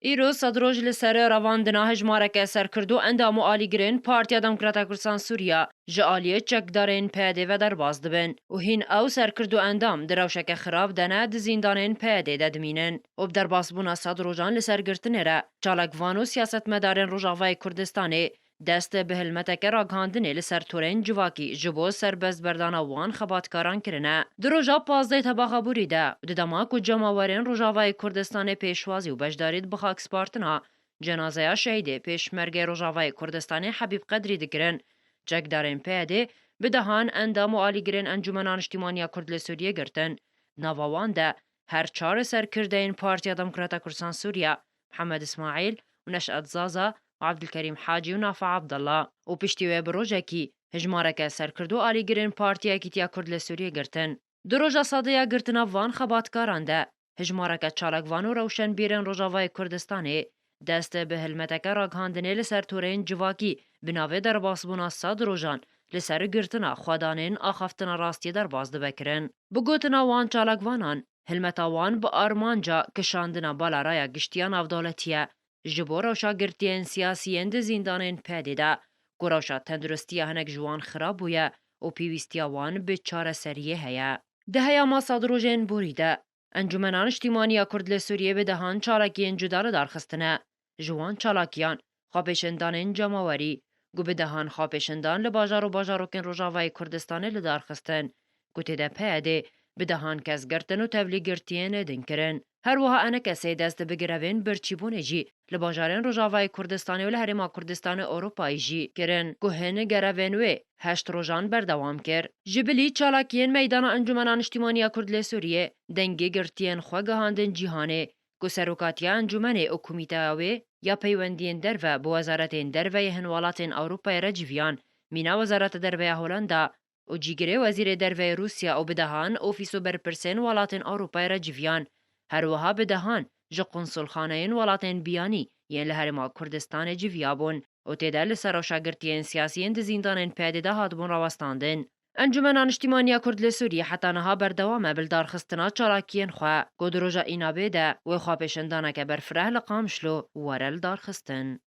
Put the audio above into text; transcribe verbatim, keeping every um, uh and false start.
Îro sed roj li ser revandina hejmareke serkird û endam û alîgirên Partiya Demokrata Kurdistan Sûriya ji aliyê çekdarên P Y D ve derbas dibin û hîn ew serkird û endam di rewşeke xirab de ne, di zîndanên P Y D de dimînin û bi derbasbûna sed rojan li ser girtinê re çalakvan û siyasetmedarên Rojavayê Kurdistanê dest bi hilmeteke ragihandinê li ser torên civakî ji bo serbestberdana wan xebatkaran kirine. Di roja pazdeh Tebaxa Borî de û di dema ku cemawerên Rojavayê Kurdistanê pêşwazî û beşdarî di bi xakspartina cenazeya şehîdê Pêşmergeyê Rojavayê Kurdistanê Hebîb Qedrî dikirin, çekdarên P Y D bi dehan endam û alîgirên Encûmena Niştîmaniya Kurd li Sûriyê girtin. Di nava wan de her çar serkirdeyên Partiya Demokrata Kurdistan Sûriya, Mihemed Îsmaîl û Neşet Zaza û Ebdulkerîm Hacî û Nafa Abdullah û piştî wê bi rojekî hijmareke serkird û alîgirên Partiya Yekîtiya Kurd li Sûriyê girtin. Di roja sedê ya girtina van xebatkaran de hijmareke çalakvan û rewşenbîrên Rojavayê Kurdistanê dest bi hilmeteke ragihandinê li ser torên civakî bi navê derbasbûna sed rojan li ser girtina xwedanên axaftina rastiyê derbas dibe kirin. Bi gotina wan çalakvanan, hilmeta wan bi armanca kişandina bala raya giştî ya navdewletî ye ji bo rewşa girtiyên siyasî yên di zîndanên P Y D de, ku rewşa tenduristiya hinek ji wan xirab bûye û pêwîstiya wan bi çareseriyê heye. Di heyama sed rojên borî de, Encûmena Niştîmaniya Kurd li Sûriyê bi dehan çalakiyên cuda li dar xistine. Ji wan çalakiyan, xwepêşandanên cemawerî, ku bi dehan xwepêşandan li bajar û bajarokên Rojavayê Kurdistanê li dar xistin, ku tê de P Y D bi dehan kes girtin û tevlî girtiyên din kirin. Her wiha enekesê dest bi grevên birçîbûnê jî li bajarên Rojavayê Kurdistanê û li Herêma Kurdistanê Ewropayê jî kirin, ku hin grevên wê heşt rojan berdewam kir. Ji bilî çalakiyên meydana Encûmena Niştîmaniya Kurd li Sûriyê dengê girtiyên xwe gihandin cîhanê, ku serokatiya encûmenê û komîteya wê ya peywendiyên derve bi wezaretên derve yê hin welatên Ewropayê re civiyan, mîna Wezareta Derve ya Holanda û cîgirê Wezîrê Derve yê Rûsya û bi dehan ofîs û berpirsên welatên Ewropayê re civiyan. Her wiha bi dehan ji qunsulxaneyên welatên biyanî yên li Herêma Kurdistanê civiyabûn û tê de li ser rewşa girtiyên siyasî yên di zîndanên P Y D de hatibûn rawestandin. Encûmena Niştîmaniya Kurd li Sûriyê heta niha berdewam e bi lidarxistina çalakiyên xwe, ku di roja înabê de wê xwepêşandaneke berfireh li Qamişlo were lidarxistin.